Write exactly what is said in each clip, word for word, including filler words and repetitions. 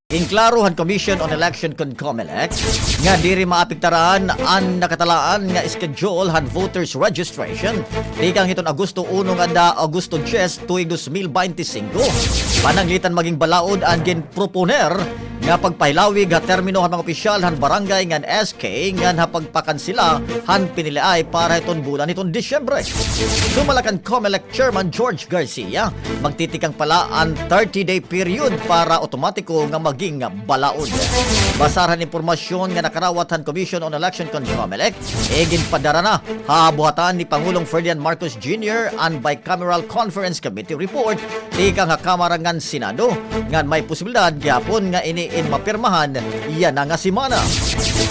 Ginklaro han Commission on Election kon COMELEC nga diri maapektaran an nakatalaan nga schedule han voters registration tikang hiton Agosto uno ngada Agosto dyes tuig dos mil baynte singko. Pananglitan maging balaod an ginproponer nga pagpahilawig ha termino han mga opisyal han barangay ngan S K ngan ha pagpakansela han piniliay para hiton bulan hiton Disyembre. Sumala kan COMELEC Chairman George Garcia, magtitikang pa la an thirty-day period para otomatiko nga maging balaod. Basar han impormasyon nga nakarawat han Commission on Election kon COMELEC, iginpadara na ha buhatan ni Pangulong Ferdinand Marcos Junior an Bicameral Conference Committee report tikang ha Kamara ngan Senado, ngan may posibilidad gihapon nga ini in mapirmahan yana nga semana.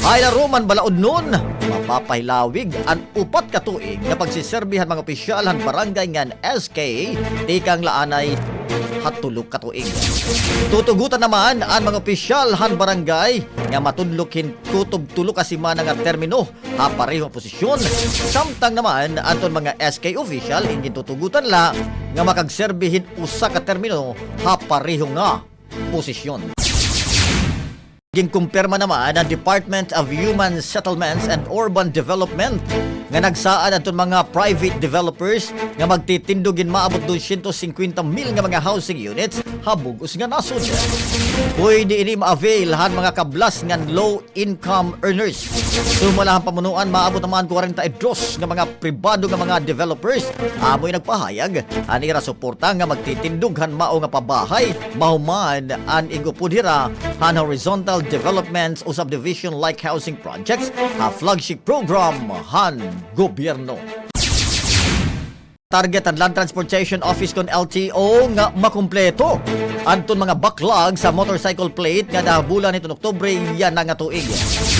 Ha ilarom han balaodnon, mapapahilawig an upat ka tuig nga pagsiserbi han mga opisyal han barangay ngan S K tikang la anay ha tulo ka tuig. Tutugotan naman an mga opisyal han barangay nga matudlok hin kutob tulo ka semana nga termino ha pareho nga posisyon. Samtang naman adton mga S K official, in gintutugotan la nga makagserbi hin usa ka termino ha pareho nga posisyon. Ginkumpirma naman han Department of Human Settlements and Urban Development nga nagsaad adton mga private developers nga magtitindog hin maabot dosyentos singkwenta mil nga mga housing units ha bug-os nga nasod. Pwede ini ma-avail han mga kablas ngan low income earners. Sumala han pamunuan, maabot naman kwarenta y dos nga mga pribado nga mga developers amo in nagpahayag han ira suporta nga magtitindog han mao nga pabahay mahuman an ig-upod hira han horizontal developments o subdivision-like housing projects ha flagship program han gobyerno. Target han Land Transportation Office kon L T O nga makumpleto adton mga backlogs sa motorcycle plate ngada bulan hiton Oktubre yana nga tuig.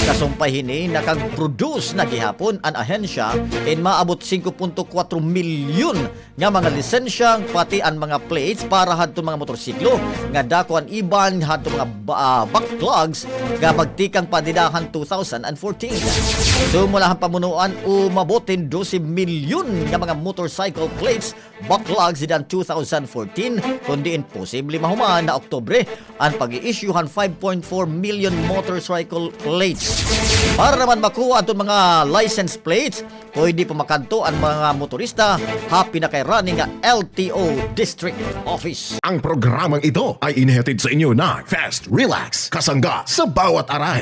Kasumpay hini, nakag-produce na gihapon an ahensya hin maabot singko punto kwatro milyon nga mga lisensya pati an mga plates para hadton mga motorsiklo nga dako an iban hadton mga ba-, ah, backlogs nga magtikang pa dida han two thousand fourteen. Sumala han pamunuan, umabot hin dose milyon nga mga motorcycle plates backlogs dida han two thousand fourteen, kon diin posible mahuman ha Oktubre an pag-i-issue han five point four million motorcycle plates. Para naman makuha adton mga license plates, pwede pa makadto an mga motorista ha pinakayrani nga L T O District Office. Ang programang ito ay inihatid sa inyo ng Fast Relax, kasangga sa bawat aray.